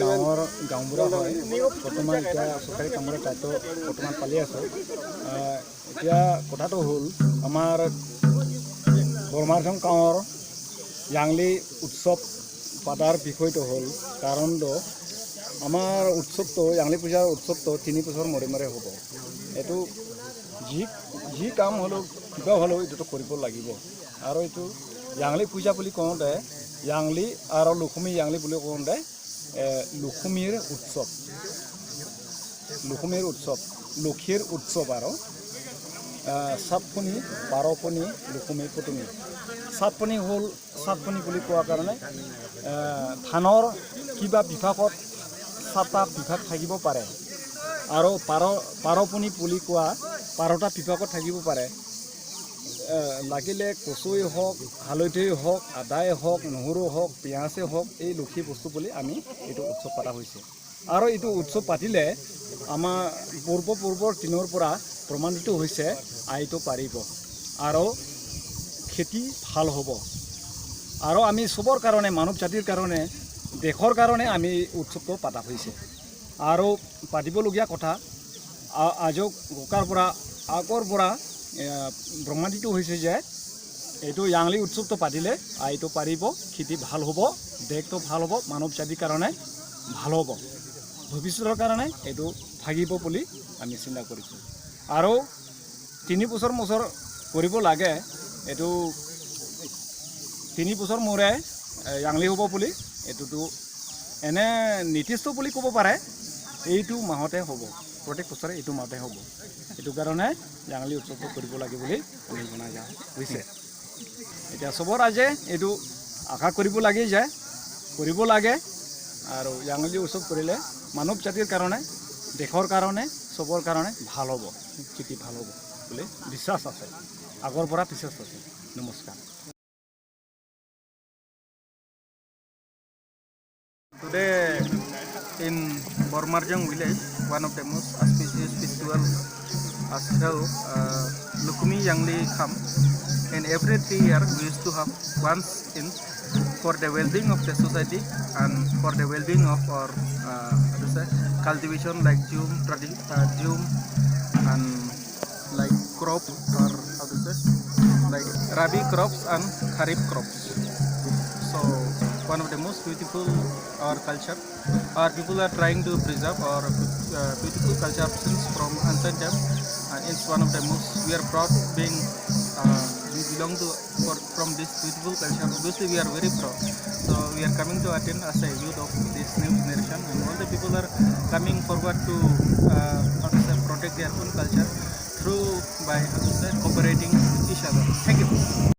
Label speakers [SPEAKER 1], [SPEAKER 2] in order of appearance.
[SPEAKER 1] গাঁৱৰ গাঁওবুঢ়া হয়। বৰ্তমান এতিয়া চৰকাৰী কামৰে দায়িত্ব বৰ্তমান পালি আছোঁ। এতিয়া কথাটো হ'ল, আমাৰ বৰমাৰজং গাঁৱৰ য়াংলি উৎসৱ পতাৰ বিষয়টো হ'ল, কাৰণটো আমাৰ উৎসৱটো, য়াংলি পূজাৰ উৎসৱটো 3 বছৰ মূৰে মূৰে হ'ব। এইটো যি যি কাম হ'লেও, কিবা হ'লেও এইটোতো কৰিব লাগিব। আৰু এইটো য়াংলি পূজা বুলি কওঁতে, য়াংলি আৰু লক্ষ্মী য়াংলি বুলি কওঁতে লক্ষ্মীৰ উৎসৱ, লক্ষ্মীৰ উৎসৱ, লক্ষীৰ উৎসৱ। আৰু সাতফণি, বাৰফণি, লক্ষ্মী পুতনি। সাতফণি হ'ল, সাতফণি বুলি কোৱাৰ কাৰণে ধানৰ কিবা বিভাগত সাতটা বিভাগ থাকিব পাৰে আৰু বাৰফণি বুলি কোৱা 12টা বিভাগত থাকিব পাৰে। লাগিলে কচুৱেই হওক, হালধিয়েই হওক, আদাই হওক, নহৰু হওক, পিঁয়াজেই হওক, এই লক্ষী বস্তু বুলি আমি এইটো উৎসৱ পতা হৈছে। আৰু এইটো উৎসৱ পাতিলে আমাৰ পূৰ্বৰ দিনৰ পৰা প্ৰমাণিত হৈছে, আইটো পাৰিব আৰু খেতি ভাল হ'ব। আৰু আমি চবৰ কাৰণে, মানৱ জাতিৰ কাৰণে, দেশৰ কাৰণে আমি এই উৎসৱটো পতা হৈছে। আৰু পাতিবলগীয়া কথা আজক ককাৰ পৰা, আগৰ পৰা প্ৰমাণিত হৈছে যে এইটো য়াংলি উৎসৱটো পাতিলে আইটো পাৰিব, খেতি ভাল হ'ব, দেশটো ভাল হ'ব, মানৱ জাতিৰ কাৰণে ভাল হ'ব, ভৱিষ্যতৰ কাৰণে এইটো থাকিব বুলি আমি চিন্তা কৰিছোঁ। আৰু 3 বছৰ বছৰ কৰিব লাগে। এইটো 3 বছৰ মূৰে য়াংলি হ'ব বুলি এইটোতো এনে নিৰ্দিষ্ট বুলি ক'ব পাৰে। এইটো মাহতে হ'ব, প্ৰত্যেক বছৰে এইটো মাহতে হ'ব। এইটো কাৰণে য়াংলি উৎসৱটো কৰিব লাগে বুলি আমি জনা যায় হৈছে। এতিয়া চবৰ ৰাইজে এইটো আশা কৰিব লাগে যে কৰিব লাগে। আৰু য়াংলি উৎসৱ কৰিলে মানৱ জাতিৰ কাৰণে, দেশৰ কাৰণে, চবৰ কাৰণে ভাল হ'ব, খেতি ভাল হ'ব বুলি বিশ্বাস আছে, আগৰ পৰা বিশ্বাস আছে। নমস্কাৰ।
[SPEAKER 2] Today in Bormarjong village, one of the most auspicious festival as held, Lukumi Yangli Kham. And every 3 year we used to have once in for the well-being of the society and for the well-being of our how to say, cultivation like jhum, jhum and like crop or how to say, like rabi crops and kharif crops. So one of the most beautiful our culture. Our people are trying to preserve our beautiful culture since from ancient time, and it's one of the most we are proud being we belong to for, from this beautiful culture. Obviously, we are very proud. So we are coming to attend as a youth of this new generation, and all the people are coming forward to how to say, protect their own culture through by how to say, cooperating with each other. Thank you.